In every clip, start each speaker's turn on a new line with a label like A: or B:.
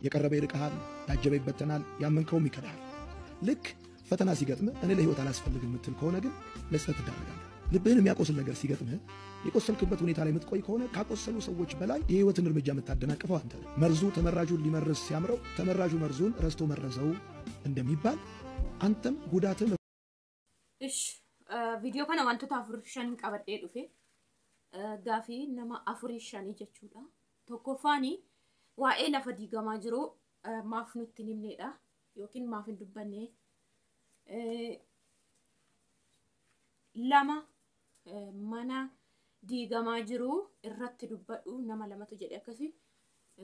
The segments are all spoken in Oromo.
A: የቀረበ ይርቅሃል፣ ያጀበ ይበተናል፣ ያመንከውም ይከዳሃል። ልክ ፈተና ሲገጥምህ እኔ ለህይወት አላስፈልግም የምትል ከሆነ ግን ለስህተት ትዳረጋለህ። ልብህን የሚያቆስል ነገር ሲገጥምህ የቆሰልክበት ሁኔታ ላይ የምትቆይ ከሆነ ካቆሰሉ ሰዎች በላይ የህይወትን እርምጃ የምታደናቅፈው አንተ ነህ። መርዙ ተመራዡን ሊመርዝ ሲያምረው ተመራዡ መርዙን ረስቶ መረዘው እንደሚባል አንተም ጉዳትህ
B: Ish, viidiyoo kana wantoota 4 5 qabadhee dhufe, gaafii nama 4 5 jechuudha. Tokkoffaani waa'ee lafa diigamaa jiru maaf nutti hin himneedha yookiin maaf hin dubbanne. 2 mana diigamaa jiru irratti dubbadhu nama 2tu jedhe akkasi.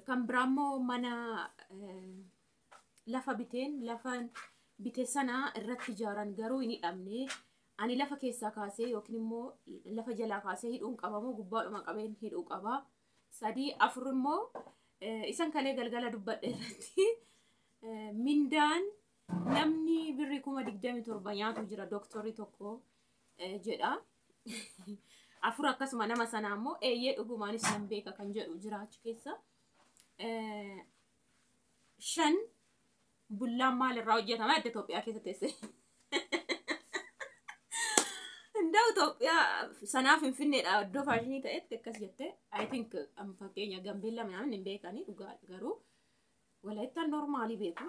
B: Kan biraammoo mana lafa biteen lafa bite sana irratti ijaaran garuu hin hidhamne. Ani lafa keessaa kaasee yookiin immoo lafa jalaa kaasee hidhuun qabamoo gubbaadhuma qabeen hidhuu qaba. 3 4 immoo isan kalee galgala dubbadhe irratti mindaan namni birrii 27,000 nyaatu jira dooktorri tokko jedha. 4 akkasuma nama sanaa immoo eeyyee dhugumaanis nan beeka kan jedhu jira achi keessa. 5 bullaan maalirraa hojjetama adda Itoophiyaa keessa teesse. Ndaw Itoophiyaa sanaa Finfinneedha iddoo faashinii ta'etti akkas jette. I think amma fakkeenya Gambeellaa minaamin hin beekanii dhugaa garuu Walaayittaan normaalii beeku.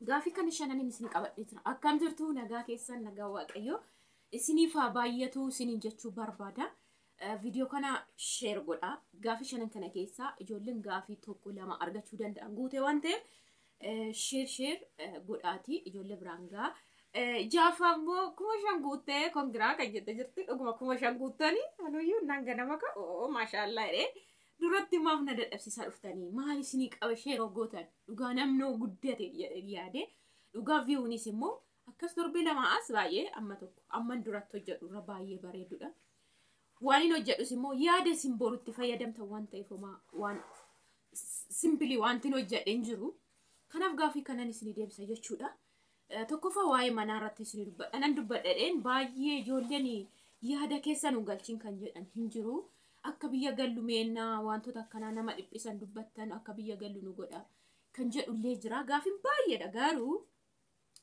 B: Gaafii kana shananiin isin qabadhee jira. Akkam jirtu, nagaa keessan? Nagaa Waaqayyoo isiniif haa baay'atu isiniin jechuu barbaada. Viidiyoo kana share godhaa. Gaafii shanan kana keessaa ijoolleen gaafii 1 2 argachuu danda'an guutee waan ta'eef share share godhaatii ijoollee biraan gahaa. Jaafa immoo 5,000 guuttee congra kan jette jirti. Dhuguma 5,000 guuttanii anuyyuu naan ganama ka oo maashaallaa jedhee duratti maaf na dadhabsiisaa dhuftanii maal isinii qaba share gootan, dhugaa namnoo guddate jedhee yaade. Dhugaa viewunis immoo akkas torbee 2 as baay'ee amma tokko amman duratti hojjedhu irra baay'ee bareedudha. Waan hin hojjedhus immoo yaada isin borutti fayyadamtan waan ta'eef homaa waan simply wanti hin hojjedhe hin jiru. Kanaaf gaafii kanan isinii deebisa jechuudha. Tokkoffaa waa'ee manaa irratti isinii dubbadha. Nan dubbadhadheen baay'ee ijoolleen yaada keessa nu galchiin kan jedhan hin jiru. Akka biyya gallu meennaa wantoota akkanaa nama dhiphisan dubbattan akka biyya gallu nu godha kan jedhullee jira. Gaafiin baay'eedha garuu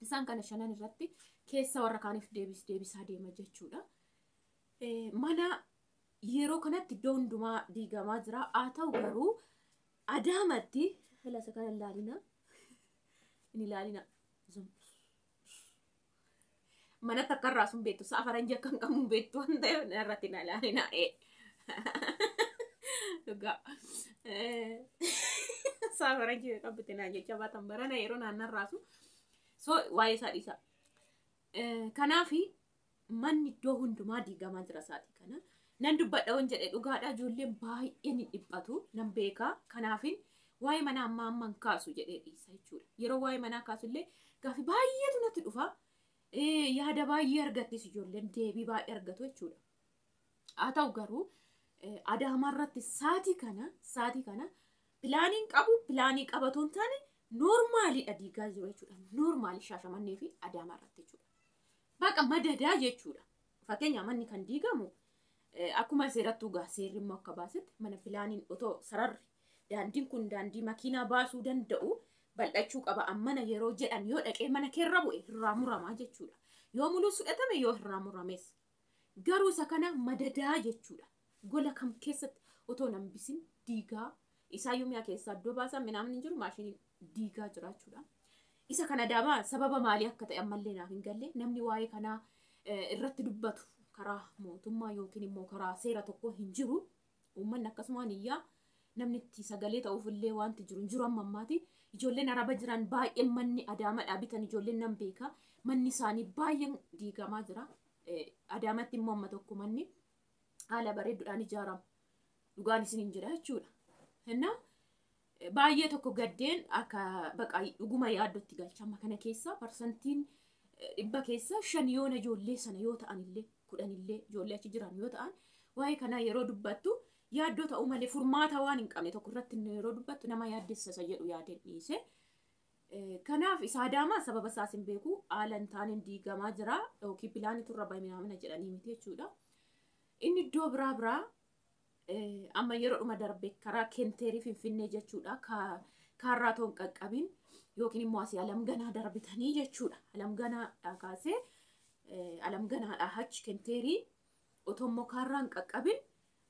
B: isaan kana shanan irratti keessa warra kaaniif deebisaa deema jechuudha. Mana yeroo kanatti iddoo hundumaa diigamaa jira. Haa ta'u garuu Adaamatti filasa kana ilaalina. Hin ilaalina. Mana takka irraa sun beektu sa'a faranjii akka hin qabnu beektu waan ta'eef irratti hin ilaalina. Dhugaa. Sa'a faranjii qabbite naan jecha baatan barana yeroo naannan raasu. So waa'ee isaa dhiisa. Kanaafi manni iddoo hundumaa diigamaa jira sa'aatii kana. Nan dubbadha waan jedhe dhugaadha, ijoolleen baay'een hin dhiphatu nan beeka. Kanaafin waa'ee manaa ammaa amman kaasu jedhee dhiisa jechuudha. Yeroo waa'ee manaa kaasu illee gaafii baay'eetu natti dhufa. Yaada baay'ee argattis ijoolleen deebii baay'ee argatu jechuudha. Haa ta'u garuu Adaamaa irratti sa'aatii kana pilaaniin qabu pilaanii qabatu hin taane normaliidha diigaa jiru jechuudha. Normalii Shaashamannee fi Adaamaa irratti jechuudha. Baqa madadaa jechuudha. Fakkeenya manni kan diigamu akkuma seerattuu gaa seerri immoo akka baasetti mana pilaaniin otoo sararri daandiin kun daandii makiinaa baasuu danda'u bal'achuu qaba ammana yeroo jedhan yoo dhaqee mana keerra bu'e irraa muramaa jechuudha. Yoo muluu fudhatame yoo irraa murames. Garuu isa kana madadaa jechuudha. Gola kam keessatti otoo nambisin diigaa isaayyuu mi'a keessaa iddoo baasan minaamin hin jiru maashiniin diigaa jira jechuudha. Isa kana Adaamaa sababa maalii akka ta'e ammallee naaf hin galle, namni waa'ee kanaa irratti dubbatu karaa mootummaa yookiin immoo karaa seera tokko hin jiru. Uummanni akkasumaan iyyaa namni itti sagalee ta'uuf illee wanti jiru hin jiru amma ammaati. Ijoolleen Araba jiran baay'een manni Adaamaadhaa bitan ijoolleen nan beeka. Manni isaanii baay'een diigamaa jira. Adaamatti immoo amma tokko manni haala bareeduudhaan ijaarama. Dhugaan isin hin jira jechuudha. Innaa baay'ee tokko gaddeen akka baqa dhuguma yaaddootti galcha amma kana keessa parsantiin 5% yoona ijoollee sana yoo ta'an illee 10 illee ijoollee achi jiran yoo ta'an waa'ee kanaa yeroo dubbattu yaaddoo ta'uu malee furmaata waan hin qabne tokko irratti yeroo dubbattu nama yaaddessa isa jedhu yaadeen dhiise. Kanaaf isa Adaamaa sababa isaas hin beeku, haala hin taaneen diigamaa jira yookiin pilaanii turra baay'inamina jedhanii miti jechuudha. Inni iddoo biraa biraa amma yeroo dhuma darbe karaa Kenteerii Finfinnee jechuudha. Kaarraa toon qaqqabin yookiin immoo asii alam ganaa darbitanii jechuudha. Alam ganaadhaa kaasee alam ganaadhaa achi kenteerii otoo immoo kaarraa hin qaqqabin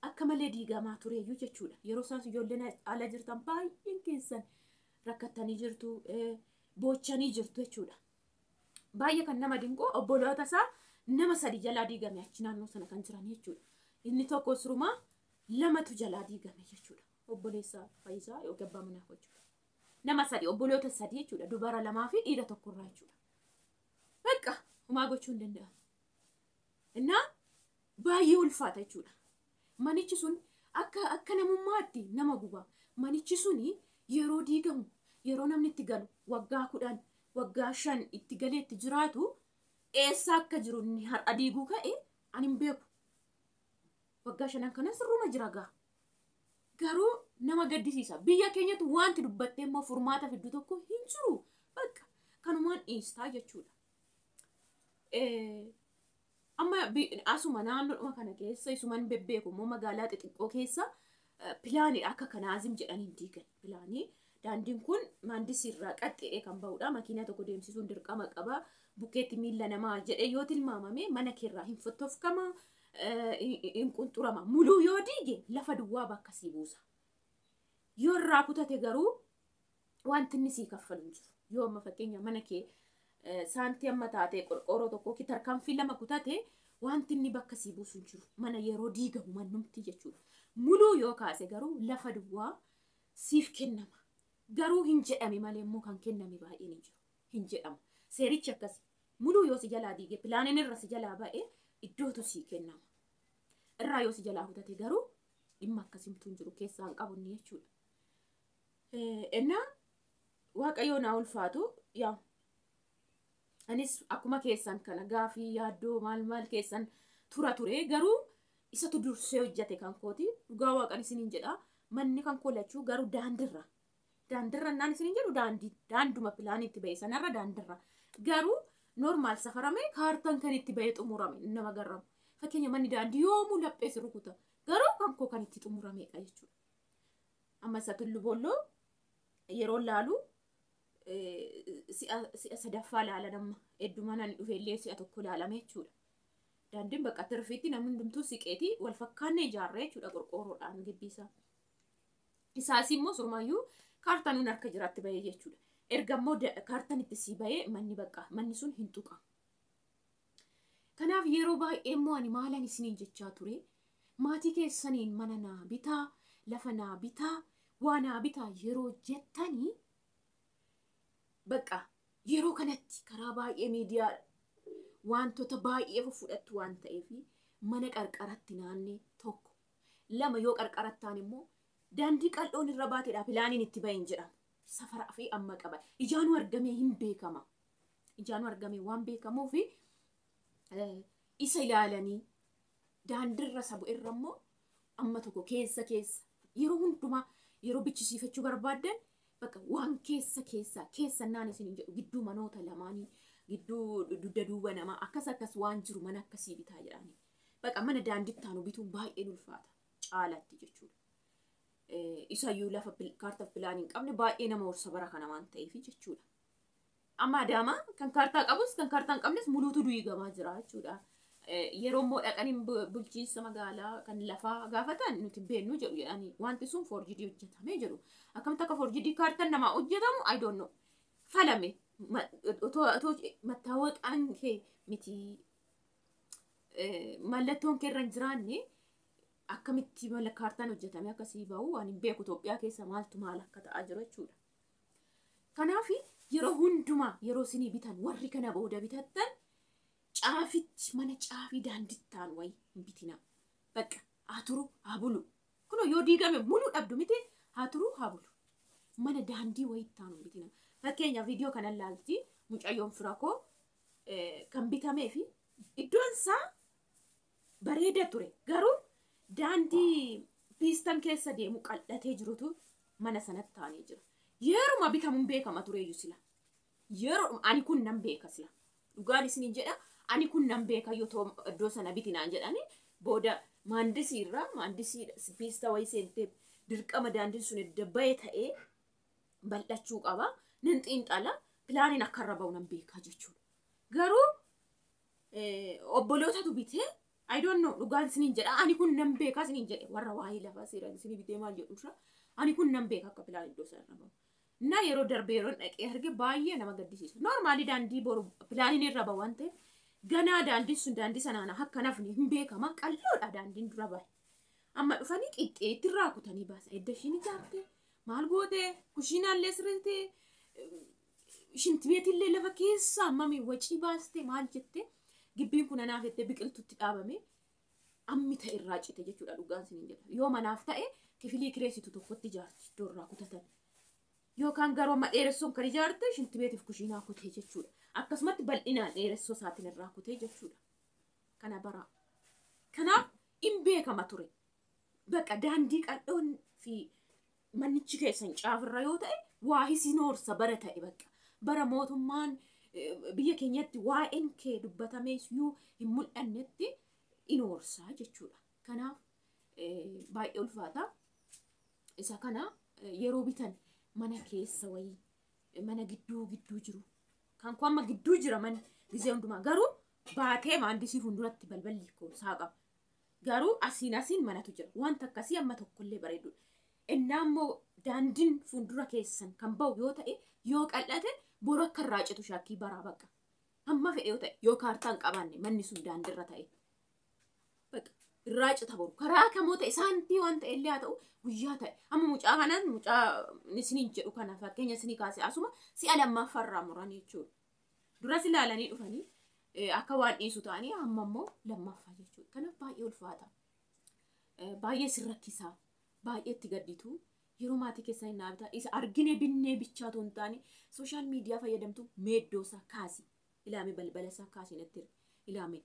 B: akka malee diigamaa tureeyyuu jechuudha. Yeroo isaan ijoolleen ala jirtan baay'een keessan rakkattanii jirtu, boochanii jirtu jechuudha. Baay'ee kan nama dinqu obboloota isaa nama sadi jalaa diigame achi naannoo sana kan jiran jechuudha. Inni tokko sirumaa lamatu jalaa diigame jechuudha. Obboleessa Fayyisaa yookiin abbaa manaa jechuudha. Nama sadi, obboloota sadi jechuudha. Dubara lamaa fi dhiira tokkorraa jechuudha. Bakka homaa gochuu hin danda'amu. Innaa baay'ee ulfaata jechuudha. Manichi sun akka namummaatti nama guba. Manichi suni yeroo diigamu, yeroo namni itti galu, waggaa 10, waggaa 5 itti galee itti jiraatu, eessa akka jiru inni har'a diiguu ka'e ani hin beeku. Waggaa 5 kana sirruma jira gaa. Garuu nama gaddisiisa. Biyya keenyatti wanti dubbattee immoo furmaata fiddu tokko hin jiru. Bakka kanumaan dhiistaa jechuudha. Amma asuma naannoodhuma kana keessa isuman bebbeeku immoo magaalaa xixiqqoo keessa pilaaniidha akka kanaazim jedhanii hin diigan. Pilaanii daandiin kun maandisii irraa qaxxeedhee kan bahudha. Makiinaa tokko deemsisuun dirqama qaba. Bukkeetti miilla namaa jedhee yoo tilmaamame mana keerraa hin fottofkama, hin qunxurama. Muluu yoo diige lafa duwwaa bakka sii buusa. Yoo irraa kutate garuu wanti inni sii kaffalu hin jiru. Yoo amma fakkeenya mana kee saantii amma taate qorqoorroo tokko tarkaanfii lama kutate wanti inni bakka sii buusu hin jiru. Mana yeroo diigamu mannumti jechuudha. Muluu yoo kaase garuu lafa duwwaa siif kennama. Garuu hin jedhame malee immoo kan kenname baay'een hin jiru. Hin jedhamu. Seerichi akkasi. Muluu yoo si jalaa diige, pilaaniin irra si jalaa ba'e, iddootu sii kennama. Irraa yoo si jalaa kutate garuu dhimma akkasimtuu hin jiru, keessaa hin qabu inni jechuudha. Innaa Waaqayyoo naa ulfaatu. Yaa, anis akkuma keessan kana gaafii yaaddoo maal maal keessan tura ture, garuu isatu dursee hojjete kan kooti. Dhugaa Waaqan isiniin jedha, manni kan koo lachuu garuu daandirra. Daandirra naan isiniin jedhu daandii daanduma pilaanii itti ba'e sanarra daandirra. Garuu normal safarame kaartaan kan itti ba'e xumurame nama garramu. Fakkeenya manni daandii yoomuu laphee si rukuta. Garuu kan koo kan itti xumuramedha jechuudha. Amma isa Tullu Boolloo yeroo laalu si'a sadaffaa laalan, amma hedduma nani dhufe illee si'a tokko laalame jechuudha. Daandiin bakka tirfiitti namni hundumtuu siqeetii wal fakkaanne ijaarree jechuudha qorqoorroodhaan gibbiisaa. Isaas immoo surmaayyuu kaartaan nun harka jiraatti bahee jechuudha. Erga immoo kaartaan itti sii bahee manni bakka manni sun hin tuqamu. Kanaaf yeroo baay'ee immoo ani maalan isiniin jechaa ture? Maatii keessaniin mana naa bitaa, lafa naa bitaa, waa naa bitaa yeroo jettanii, bakka yeroo kanatti karaa baay'ee miidiyaa wantoota baay'ee fudhattu waan ta'eef, mana qarqaratti naannee tokko lama yoo qarqaratti ta'an immoo daandii qal'oon irra baateedha pilaaniin itti bahin jedhama. Safaraa fi amma qaba. Ijaanuu argamee hin beekama. Ijaanuu argamee waan beekamuuf isa ilaalanii daandirra sabu irra immoo amma tokko keessa keessa yeroo hundumaa yeroo bichisiifachuu barbaaddan, bakka waan keessa keessa keessa naan isin jedhu gidduu manoota lamaanii, gidduu dugda duuba namaa akkas akkas waan jiru mana akkasii bitaa jedhanii. Bakka mana daanditti aanu bituun baay'ee ulfaata caalatti jechuudha. Isayyuu lafa kaartaaf pilaanii hin qabne baay'ee nama horsa bara kana waan ta'eef jechuudha. Amma Adaamaa kan kaartaa qabus kan kaartaa hin qabnes muluutu diigamaa jira jechuudha. Yeroo immoo dhaqanii bulchiinsa magaalaa kan lafaa gaafatan, nuti hin beeknu jedhu jedhanii, wanti sun forged hojjetamee jedhu. Akkamitti akka forged kaartaan namaa hojjetamu I don't know. Falame otoo mattaawaqaan kee miti, mallattoon kee irra hin jiraanne, akkamitti mala kaartaan hojjetame akkasii bahu waan hin beeku. Itoophiyaa keessa maaltu maal akka ta'aa jiru jechuudha. Kanaaf yeroo hundumaa yeroo isinii bitan, warri kana booda bitattan, caafitti mana caafii daandittaan wayi hin bitina. Bakka haa turu haa bulu. Kunoo yoo diigame muluu dhabdu miti, haa turu haa bulu. Mana daandii wayii hin bitina. Fakkeenyaaf viidiyoo kana ilaalti mucayyoon fira koo kan bitamee fi iddoon isaa bareeda ture, garuu daandii piistan keessa deemu qal'atee jirutu mana sanatti taanee jira. Yeruma bitamuun beekama tureeyyu sila. Yeroo ani kun nan beeka sila. Dhugaan isiniin jedha, ani kun nan beeka. Yoo ta'u iddoo sana bitinaan jedhani booda maandisii irraa maandisii piistaa wayii seentee dirqama daandiin sun edda bahe ta'ee Bal'achuu qaba. Nan xiinxala. Pilaaniin akka irra ba'u nan beekaa jechuudha. Garuu obbolootatu bitee, I don't know, dhugaan isiniin jedha, ani kun nan beekaa isiniin jedhe, warra waa'ee lafaa seeraan isinii bitee maal jedhu irra ani kun nan beeka akka pilaan iddoo sana irra ba'u. Na yeroo darbe yeroo dhaqee arge baay'ee nama gaddisiisa. Normally daandii boru pilaaniin irra ba'u waan ta'eef ganaa daandiin sun daandii sanaan akka nafni hin beekama, qal'oodha daandiin dura bahe. Amma dhufanii qixxeetti irraa kutanii baasa. Edda ishiin ijaarte maal goote, kushiinaallee sirriitti, shintibeetillee lafa keessa hammami wacii baaste, maal jette, gibbiin kun anaaf jettee biqiltuutti dhaabame ammi ta'e irraa cite jechuudha, dhugaan isiniin jedha. Yoo manaaf ta'e kifilii kireessitu tokkotti ijaarti iddoo irraa kutatan. Yookaan garuu amma dheeressoon kan ijaarte shintibeetiif kushiinaa kutee jechuudha. Akkasumatti bal'inaan dheeressoo isaatiin irraa kutee jechuudha. Kana baraa. Kanaaf hin beekama ture. Bakka daandii qal'oon fi manichi keessan caafirra yoo ta'e waa isin hoorsa bara ta'e, bakka bara mootummaan biyya keenyatti waa'een kee dubbatamee iyyuu hin mul'annetti in hoorsaa jechuudha. Kanaaf baay'ee ulfaata. Isa kana yeroo bitan mana keessa wayii, mana gidduu gidduu jiru. Kan koo amma gidduu jira manni gizee hundumaa, garuu baatee maandisii fuulduratti balballi koo saaqama. Garuu asiin asiin manatu jira. Wanta akkasii amma tokkollee bareedudha. Innaa immoo daandiin fuuldura keessan kan ba'u yoo ta'e, yoo qal'ate boru akka irraa citu shakkii baraa bakka. Hamma fedhe yoo ta'e, yoo kaartaa hin qabaanne, manni sun daandiirra ta'e. Bakka irraa cita boru. Karaa kamoo ta'e, saantii waan ta'e illee haa ta'u, guyyaa ta'e. Amma mucaa kanan, mucaa isiniin jedhu kana fakkeenya isinii kaase, asuma si'a lammaffaarraa muran jechuudha. Duras ilaalanii dhufanii akka waan dhiisu ta'anii amma immoo lammaffaa jechuudha. Kanaaf baay'ee ulfaata. Baay'ee sin rakkisaa. Baay'ee itti gadditu. Yeroo maatii keessan hin dhaabbata. Isa argine binnee bichaatu hin taane, social media fayyadamtu meeddoo isaa kaasi. Ilaame, balbala isaa kaasi, natti ilaame.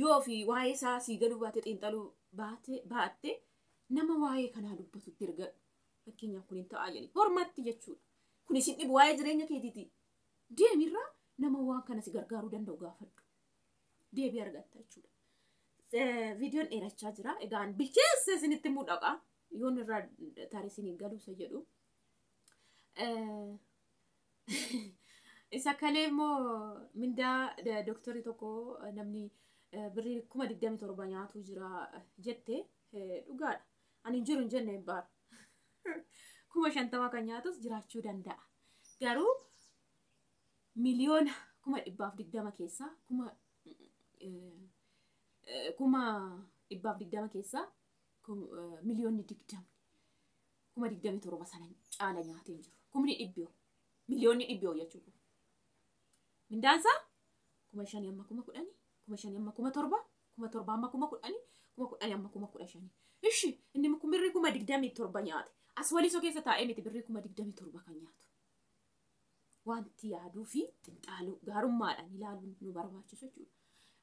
B: Yoo fi waa'ee isaa sii galuu baate, xiinxaluu baate baatte, nama waa'ee kanaa dubbatutti ergadhu. Fakkeenyaaf kun hin ta'aa jedhi. Hormatti jechuudha. Kun isin dhibu waa'ee jireenya keetiiti. Deemirraa nama waan kana si gargaaruu danda'u gaafadhu. Deebii argatta jechuudha. Viidiyoon dheerachaa jira. Egaan bilcheessa isinitti mul'aqa. Yoon irraa tarii isinii galuu isa jedhu. Isa kalee immoo mindaa dooktarii tokko namni birrii 27,000 nyaatu jira jette, dhugaadha. Ani hin jiru hin jenne hin baara. 50,000 kan nyaatus jiraachuu danda'a. Garuu 120,000,000 keessaa 120,000,000 keessaa 20,000,000 27,000 sana caala nyaatee hin jiru. Kumni dhibbi 100,000,000 jechuudha. Mindaansaa 5,000 amma 10,000, 5,000 amma 7,000, 7,000 amma 10,000, 10,000 amma 15,000. Ishi inni birrii 27,000 nyaate. As Walisoo keessa taa'ee miti birrii 27,000 kan nyaatu. Wanti yaaduu fi xinxaaluu gaarummaadhaan ilaaluun nu barbaachisu jechuudha.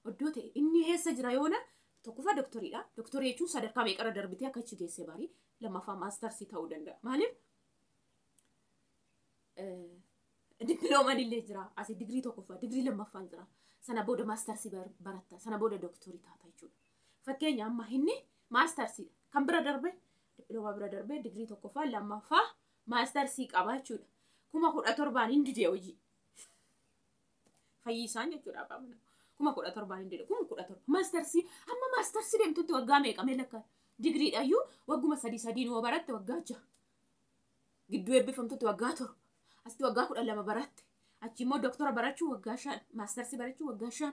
B: Iddoo ta'e inni eessa jira yoona? Tokkoffaa doktoriidha. Doktorii jechuun sadarkaa meeqarra darbitee akka achi geesse barii, lammaffaa maastarsii ta'uu danda'a. Maaliif? Dippiloomaan illee jira. Asii digirii tokkoffaa, digirii lammaffaan jira. Sana booda maastarsii baratta. Sana booda doktorii taata jechuudha. Fakkeenya amma inni maastarsiidha. Kan bira darbe, dippiloomaa bira darbe, digirii tokkoffaa, lammaffaa, maastarsii qaba jechuudha. 17,000 hin didee hojii. Fayyisaan jechuudha abbaa manaa. 17,000 hin dide. 17,000. Maastarsii amma maastarsii deemtutti waggaa meeqa mee lakkaa? Digiriidhayyuu wagguma sadii sadiin yoo baratte waggaa 6. Gidduu eebbifamtutti waggaa 7. Asitti waggaa 12 baratte. Achi immoo doktora barachuu waggaa 5. Maastarsii barachuu waggaa 5.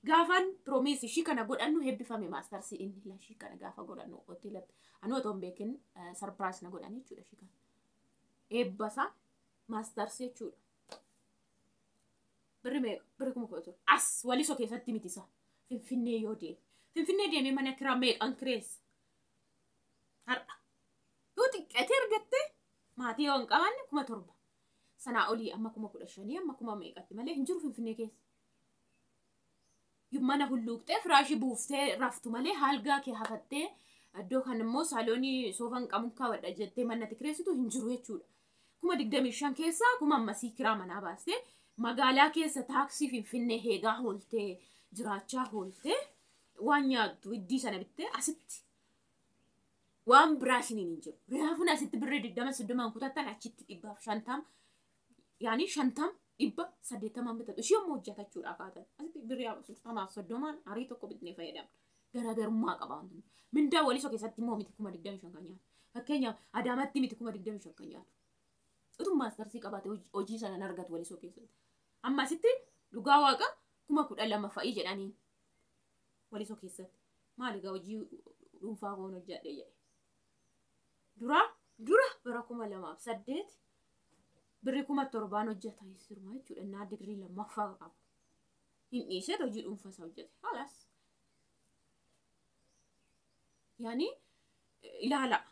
B: Gaafaan promise ishii kana godhannu eebbifame maastarsii inni ishii kana gaafa godhannu hoteelatti. Anu otoo hin beekin surprise na godhan jechuudha ishii kana. Eebbasaa maastarsii jechuudha. Birri meeqa? Birri 17,000. As Walisoo keessatti miti isa. Finfinnee yoo deeme. Finfinnee deemee mana kiraa meeqan kireessa? Har'a. Yoo xiqqatee argatte, maatii yoo hin qabaanne, 7,000. Sanaa olii amma 15,000, amma kuma meeqatti malee hin jiru Finfinnee keessa. Mana hulluuqxee firaashii buuftee raftu malee, halgaa kee hafattee iddoo kan immoo saaloonii soofan qabu kaawwadha jettee manatti kireessitu hin jiru jechuudha. 25,000 keessaa kuma ammasii kiraa manaa baastee, magaalaa keessa taaksii Finfinnee heegaa hooltee, jiraachaa hooltee, waan nyaattu iddii sana bittee asitti Waan biraa isiniin hin jiru. Raafuun asitti birrii 20 30 kutattan achitti 150 yaani 50 180 bitatu. Ishee immoo hojjetachuudha kaatan. Asitti birrii 40 30 arii tokko bitnee fayyadamna. Garaagarummaa qaba wanti. Mindaa Walisoo keessatti immoo miti 25,000 kan nyaatu. Fakkeenyaaf Adaamaatti miti 25,000 kan nyaatu. Utuu maastarsii qabaate hojii sana hin argatu Walisoo keessatti. Amma asitti dhugaa waaqa 12,000 fa'ii jedhanii Walisoo keessatti. Maali egaa hojii dhuunfaa koon hojjedhe jedhe. Dura dura bara 2008 birrii 7,000 hojjeta sirmaa jechuudha. Innaa digirii lammaffaa qabu. Hin dhiisee hojii dhuunfaa isaa hojjete. Halas. Yaani ilaala.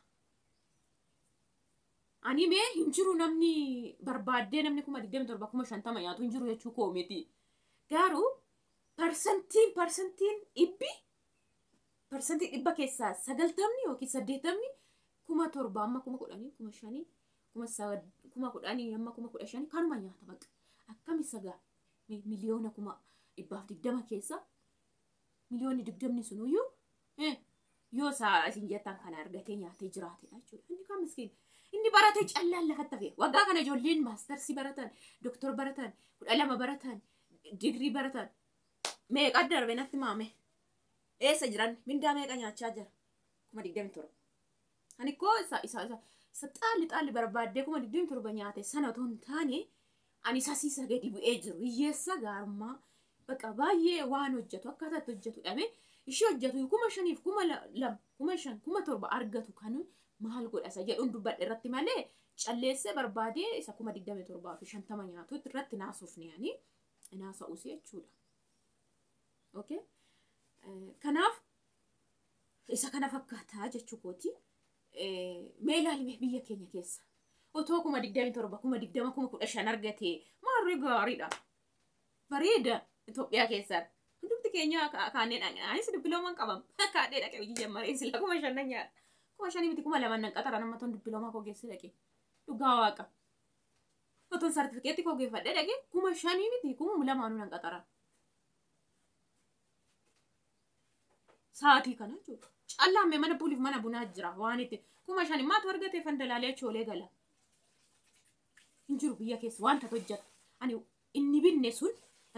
B: Ani mee hin jiru namni barbaaddee namni 27,000 50,000 nyaatu hin jiru jechuu koo miti. Garuu parsantiin dhibbi parsantii 100 keessaa 90 yookiin 80 7,000 amma 10,000 5,000 10,000 amma 15,000 kanuma nyaata baqa. Akkami sagaa miliyoona 120,000 keessa miliyoonni 20 sunuyyuu yoo isaa isin jettan kana argatee nyaatee jiraatedha jechuudha. Inni kan miskiin. Inni baratee callaan lafatti hafe. Waggaa kana ijoolleen maastarsii baratan, doktor baratan, 12 baratan, digirii baratan. Meeqa darbe natti maame? Eessa jiran? Mindaa meeqa nyaachaa jira? 27,000. Ani koo isa isa isa isa xaalli xaalli barbaaddee 27,000 nyaate sana otoo hin taane ani isa siisa gadi bu'ee jiru. Hiyyeessa gaarummaa bakka baay'ee waan hojjetu akkaataa itti hojjetu dhabe ishee hojjetu 5,000 2,000 5,000 7,000 argatu kan maal godha isa jedhuun dubbadhe irratti malee calleessee barbaadee isa 27,050 nyaatu irratti naasuufne ani naasa'uus jechuudha. Okay? Kanaaf isa kana fakkaataa jechuu kooti. Mee ilaalime biyya keenya keessa. Otoo 27,000 20,000 15,000 argatee maarree gaariidha. Bareeda Itoophiyaa keessatti. Hundumti keenya kaannee dhaqne. Anis dipiloomaan qabam. Kaadhee dhaqee hojii jammaree sila 5,000 nan nyaadha. 5,000 miti 2,000 nan qaxara nama toon dippiloomaa koo geessee dhaqee. Dhugaa waaqa. Otoon sartifikeetti koo geeffadhee dhaqee 5,000 miti 2,000 nan qaxara. Sa'aatii kana jechuudha. Callaan mee mana buliif mana bunaa jira waan itti 5,000 maatu argatee fandalaalee achoolee gala. Hin jiru biyya keessa wanta hojjetu. Ani inni binne sun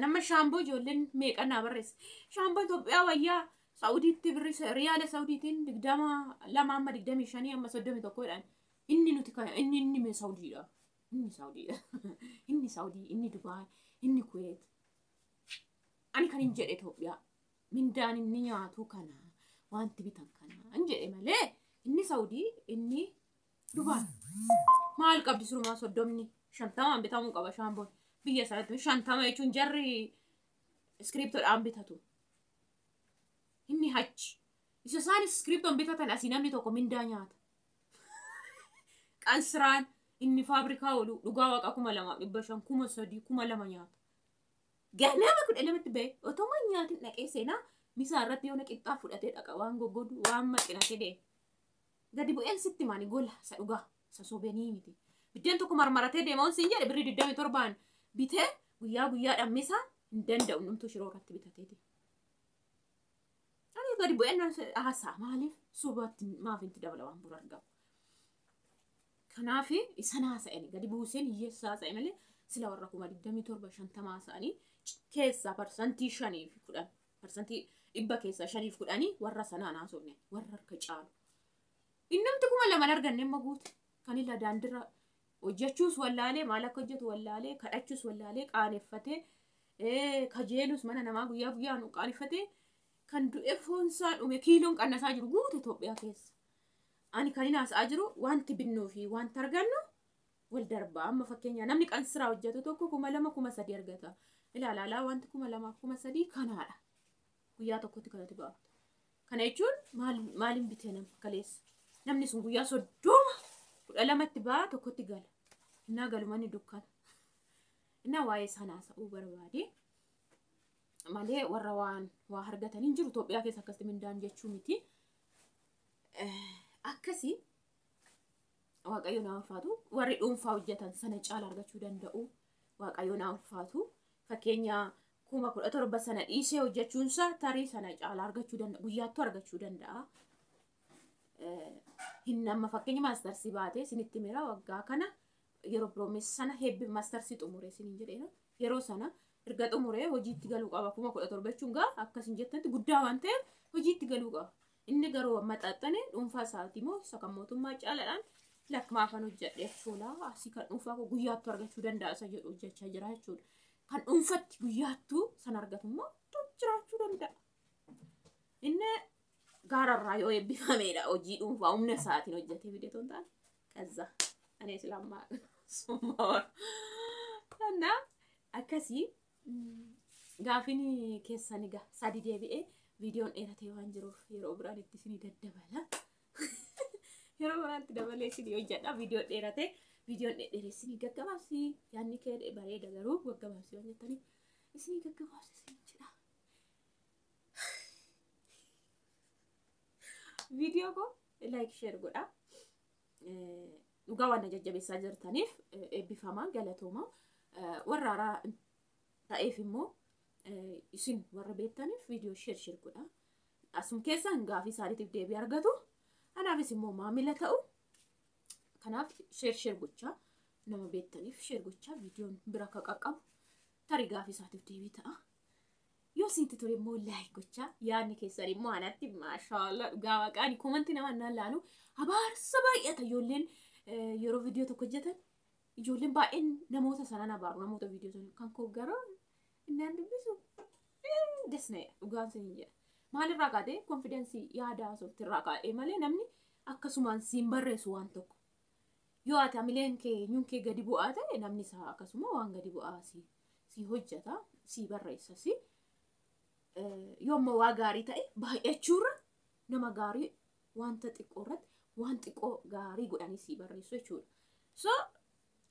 B: amma shaamboo ijoolleen meeqa naa barreesse. Shaamboo Itoophiyaa wayyaa Saudiitti birri riyaala Saudiitiin 22 amma 25 amma 31 jedhan. Inni nuti kana inni inni mee Saudiidha. Inni Saudiidha. Inni Saudii, inni Dubaay, inni Kuweet. Ani kan hin jedhe Itoophiyaa. Mindaan inni nyaatu kana wanti bitan kana hin jedhe malee inni Saudii inni Dubaay. Maal qabdi surumaa 30 50 bitamuu qaba shaamboon. Biyya sanatti 50 jechuun jarri iskiriptoodhaan bitatu. Inni hachi. Isa isaan iskiriptoon bitatan asii namni tokko mindaa nyaata. Qansiraan inni faabrikaa oolu dhugaa waaqa 2,500 3,000 2,000 nyaata. Ganama 12tti ba'e otoo nyaatiin dhaqee seenaa misaa irratti yoona qixxaa fudhatee dhaqa waan goggodu waan maxxinatee deema. Gadi bu'een sitti maani gola isa dhugaa isa sobeenii miti. Biddeen tokko marmaratee deema on siin jedhe birrii 27 bitee guyyaa guyyaadhaan misaa hin danda'u numtuu shiroo irratti bitateeti. Ani gadi bu'een haasaa maaliif sobatti maaf itti dabala waan bura argamu. Kanaaf isan haasa'ani gadi buuseen hiyyeessa haasa'e malee sila warra 27,000 50 haasa'anii keessaa parsantii 5 fi 10 parsantii 100 keessaa 5 fi 10 warra sanaan haasofne warra harka caalu. Innamti 2,000 arganne amma guute kan illa daandirra hojjechuus wallaalee maal akka hojjetu wallaalee kadhachuus wallaalee qaaneffatee kajeelus mana namaa guyyaa guyyaan qaaneffatee kan du'e foonsaa dhume kiiloon qannasaa jiru guute Itoophiyaa keessa. Ani kan hin haasa'aa jiru wanti binnuu fi wanti argannu wal darbaa. Amma fakkeenya namni qansiraa hojjetu tokko 2,000 3,000 argata. Ilaalaalaa wanti 2,000 3,000 kanaadha. Guyyaa tokkotti kanatti baaftu. Kana jechuun maaliin bitee nama kaleessa? Namni sun guyyaa 30 12tti ba'a tokkotti gala. Innaa galumanni dukkana. Innaa waa'ee sana haasa'uu barbaade. Malee warra waan waa argatan hin jiru Itoophiyaa keessa akkasitti mindaan jechuu miti. Akkasii Waaqayyo naa ulfaatu warri dhuunfaa hojjetan sana caala argachuu danda'u. Waaqayyo naa ulfaatu fakkeenya 17,000 sana dhiisee hojjechuunsa tarii sana caala argachuu danda'a guyyaattuu argachuu danda'a. Hin amma fakkeenya maastarsii baatee isinitti mira waggaa kana yeroo piroomis sana heebbi maastarsii xumuree isiniin jedheera. Yeroo sana erga xumuree hojiitti galuu qaba. 17,000 jechuun gaa akkasin jettanitti guddaa waan ta'eef hojiitti galuu qaba. Inni garuu maxxaxxane dhuunfaa isaatii moo isa kan mootummaa caalaadhaan lakmaafan hojjedhe jechuudha. Asii kan dhuunfaa koo guyyaattuu argachuu danda'a isa jedhu hojjechaa jira jechuudha. Kan dhuunfatti guyyaattuu san argatu immoo jiraachuu danda'a. Inni gaararraa yoo eebbifameedha hojii dhuunfaa humna isaatiin hojjetee fide toon ta'an kaza ani islaamaa summaa na akkasii gaafin keessan egaa sadi deebi'ee viidiyoon dheeratee waan jiruuf yeroo biraan itti isinii daddabala. Yeroo biraatti dabalee isinii hojjedha viidiyoon dheeratee viidiyoon dheeressinii gaggabaabsi yaadni kee bareeda garuu gaggabaabsi waan jettanii isinii gaggabaabsi isinii jedha. Viidiyoo koo like share godha. Dhugaa waan na jajjabeessaa jirtaniif eebbifamaa galatoomaa. Warra haaraa ta'eef immoo isin warra beektaniif viidiyoo share share godha. Asum keessaan gaafii isaaniitiif deebii argatu. Anaafis immoo maamila ta'u. Kanaaf share share gochaa nama beektaniif share gochaa viidiyoon bira akka qaqqabu tarii gaafii isaatiif deebii ta'a. Yoo isinitti tole immoo like gochaa yaadni keessan immoo anatti maashaallah dhugaa waaqaani komantii nama naan laalu abaarsa baay'ata ijoolleen yeroo viidiyoo tokko hojjetan ijoolleen baay'een namoota sanaan abaaru namoota viidiyoo sana kan koo garuu innaan dubbisu desneedha dhugaan isiniin jedha. Maalirraa kaatee konfidensii yaada haasoftirraa kaa'ee malee namni akkasumaan siin barreessu waan tokko. Yoo ati hamileen kee eenyuun kee gadi bu'aa ta'e namni isaa akkasuma waan gadi bu'aa si hojjeta si barreessa si. Yoo immoo waa gaarii ta'e baay'achuurra nama gaarii wanta xiqqoo irratti waan xiqqoo gaarii godhanii si barreessu jechuudha. So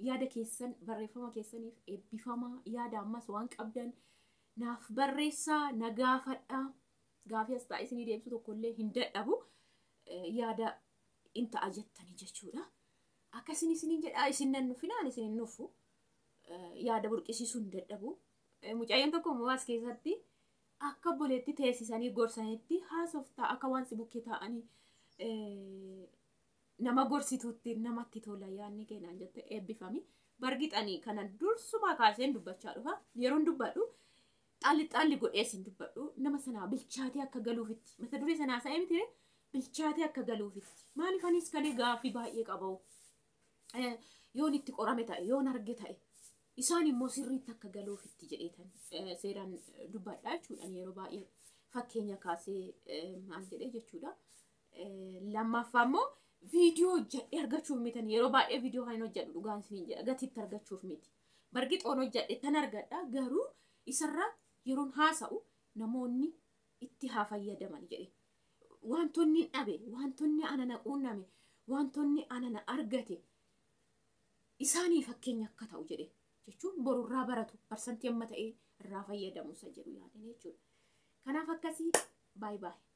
B: yaada keessan barreeffama keessaniif eebbifamaa yaada ammas waan qabdan naaf barreessaa na gaafadhaa gaafii as taa'ee isinii deebisu tokkollee hin dadhabu yaada in ta'a jettanii jechuudha. Akkasin isiniin jedhaa isin nan nufinaan isin hin nufu yaada burqisiisuu hin dadhabu. Mucayyoon tokko immoo as keessatti akka obboleetti teessisanii gorsanitti haasoftaa akka waan si bukkee taa'anii nama gorsituutti namatti tola yaadni keenyaan jette eebbifami. Bargixanii kana dursumaa kaaseen dubbachaa dhufa. Yeroon dubbadhu xaalli xaalli godhee sin dubbadhu nama sanaa bilchaatee akka galuufitti mata duree sanaa sa'ee miti bilchaatee akka galuufitti maaliif anis kalee gaaffii baay'ee qabu. Yoon itti qorame ta'e yoon arge ta'e isaan immoo sirriitti akka galuufitti jedheetan seeraan dubbadha jechuudhaan yeroo baay'ee fakkeenya kaasee maal jedhee jechuudha. Lammaffaa immoo viidiyoo hojjedhee argachuuf miti yeroo baay'ee viidiyoo kan hin hojjedhu dhugaan isiniin jedha gatiitti argachuuf miti. Bargixoon hojjedhe tan argadha garuu isarra yeroon haasa'u namoonni itti haa fayyadaman jedhe. Wantoonni dhabe wantoonni ana na quunname wantoonni ana na argate isaanii fakkeenya akka ta'u jedhe jechuun borurraa baratu parsantii amma ta'ee irraa fayyadamu isa jedhu yaadan jechuudha. Kanaaf akkasii baay'ee baay'ee.